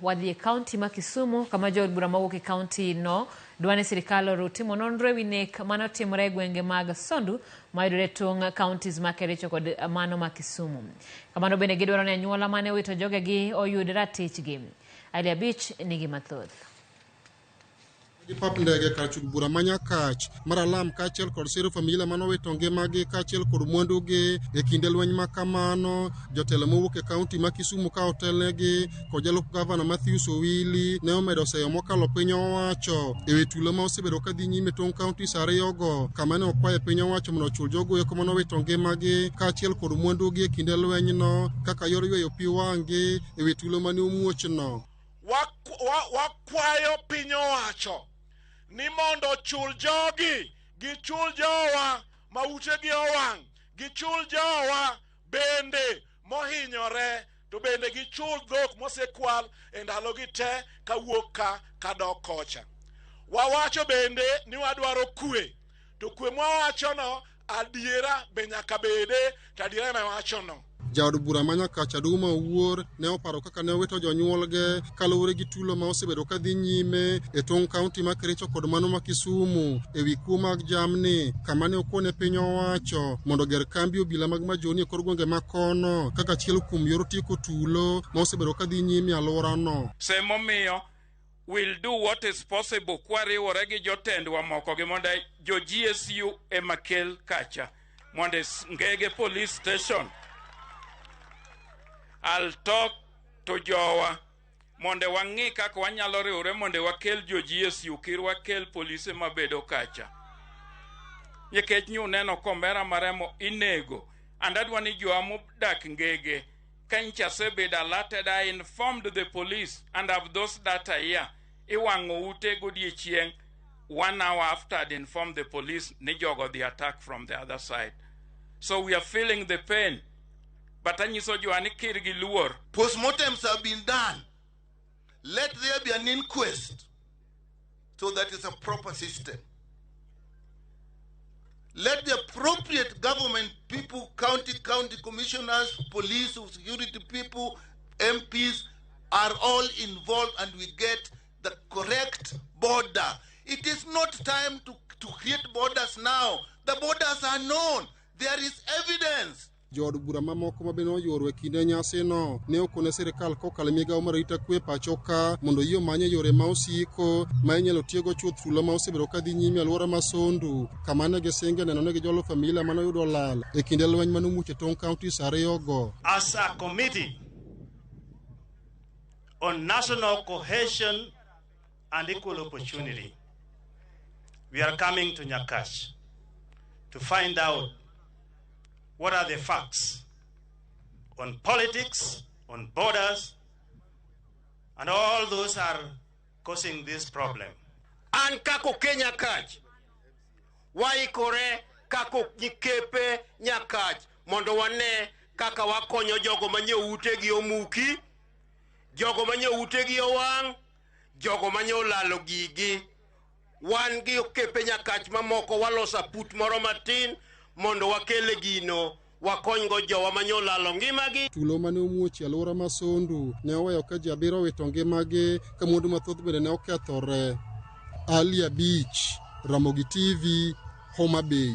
wadhi e kaunti ma Kisumu kama jood bura mawuok e kaunti no dwa ni sirkal oru timo nonro ewi nek mane otimore e gwenge mag Sondu mayudore e tong' counties ma Kericho kod mano ma Kisumu. Kamano bende gidwaro ni anyuola mane owito jogegi oyud ratichgi. Ali Abich nigi mathoth. Gi pap ndege kar chul bura ma Nyakach mar Alam kaachiel kod siro familia mane owito ngimagi kaachiel kod mwandugi e kinde lweny ma kamano. Jotelo mowuok e kaunti ma Kisumu ka otelnegi kod jalup gavana Matthews Owili ne omedo seyo mokalo piny owacho e wi tulo ma osebedo ka dhi nyime tong' counties ariyogo kama ne okwayo piny owacho mondo ochul jogo eko mane owito ngimagi kaachiel kod mwandugi e kinde lwenyno kaka yor yweyo pi wang'gi e wi tulo mane omuochno. Wakwayo piny owacho ni mondo ochul jogi, gichul jowa ma utegi owang', gichul jowa bende mohinyore, to bende gichul dhok mosekwal e ndalogi te kawuok ka kadok kocha. Wawacho bende ni wadwaro kwe, to kwe mwawachono adiera be nyaka bede, to adiera ema wachono. Jaod bura ma Nyakach Aduma Owuor ne oparo kaka ne owito jonyuolge kaluwore gi tulo ma osebedo ka dhi nyime e tong' kaunti ma Kericho kod mano ma Kisumu e wi kuo mag jamni kama ne okone piny owacho mondo oger kambi obila mag Majoni e kor gwenge ma kono kaka achiel kuom yor tieko tulo ma osebedo ka dhi nyime e alworano. Semomiyo we'll do what is possible kwariwore gi jotendwa moko gi mondo jo GSU ema kel kacha mondo Ngege police station. I'll talk to jowa mondo wang'i kaka wanyalo riwre mondo wakel jo GSU kir wakel polise mabedo kacha. Nikech nyuneno komera maremo inego and adwa ni jowa modak Ngege ka ncha asebedo alerted, I informed the police and have those data here. Iwang'o ute godiechieng' 1 hour after I'd informed the police ni jogo the attack from the other side. So we are feeling the pain. But anyiso jowa ni kir gi luor. Postmortems have been done. Let there be an inquest so that it's a proper system. Let the appropriate government people, county commissioners, police, security people, MPs are all involved and we get the correct border. It is not time to create borders now. The borders are known. There is evidence. Jood bura mamoko ma bende noyuoro e kinde nyasino ne okone sirikal kokalo e migawo mar arita kwe pacho ka mondo oyie omanye yore ma osiko ma inyalo tiego chuth tulo ma osebedo ka dhi nyime e alwora ma Sondu kama ne gisinge neno ni gijolo familia mane oyudo lal e kinde lweny mane omuoch e tong' counties ariyogo. As a committee on national cohesion and equal opportunity, we are coming to Nyakach to find out what are the facts on politics, on borders, and all those are causing this problem. An kako Kenya Kach, waikore kako nyikepe Nyakach mondo wane kaka wakonyo jogo manye utegi omuki, jogo manye utegi owang', jogo manye olalo gigi. Wan gi okepe Nyakach mamoko waloso aput moro matin mondo wakele gino wakonygo jowa manye olalo ngimagi. Tulo mane omuoch e alwora ma Sondu ne oweyo ka ji abiriyo owito ngimagi ka mwandu mathoth bende ne okethore. Ali Abich, Ramogi TV, Homa Bay.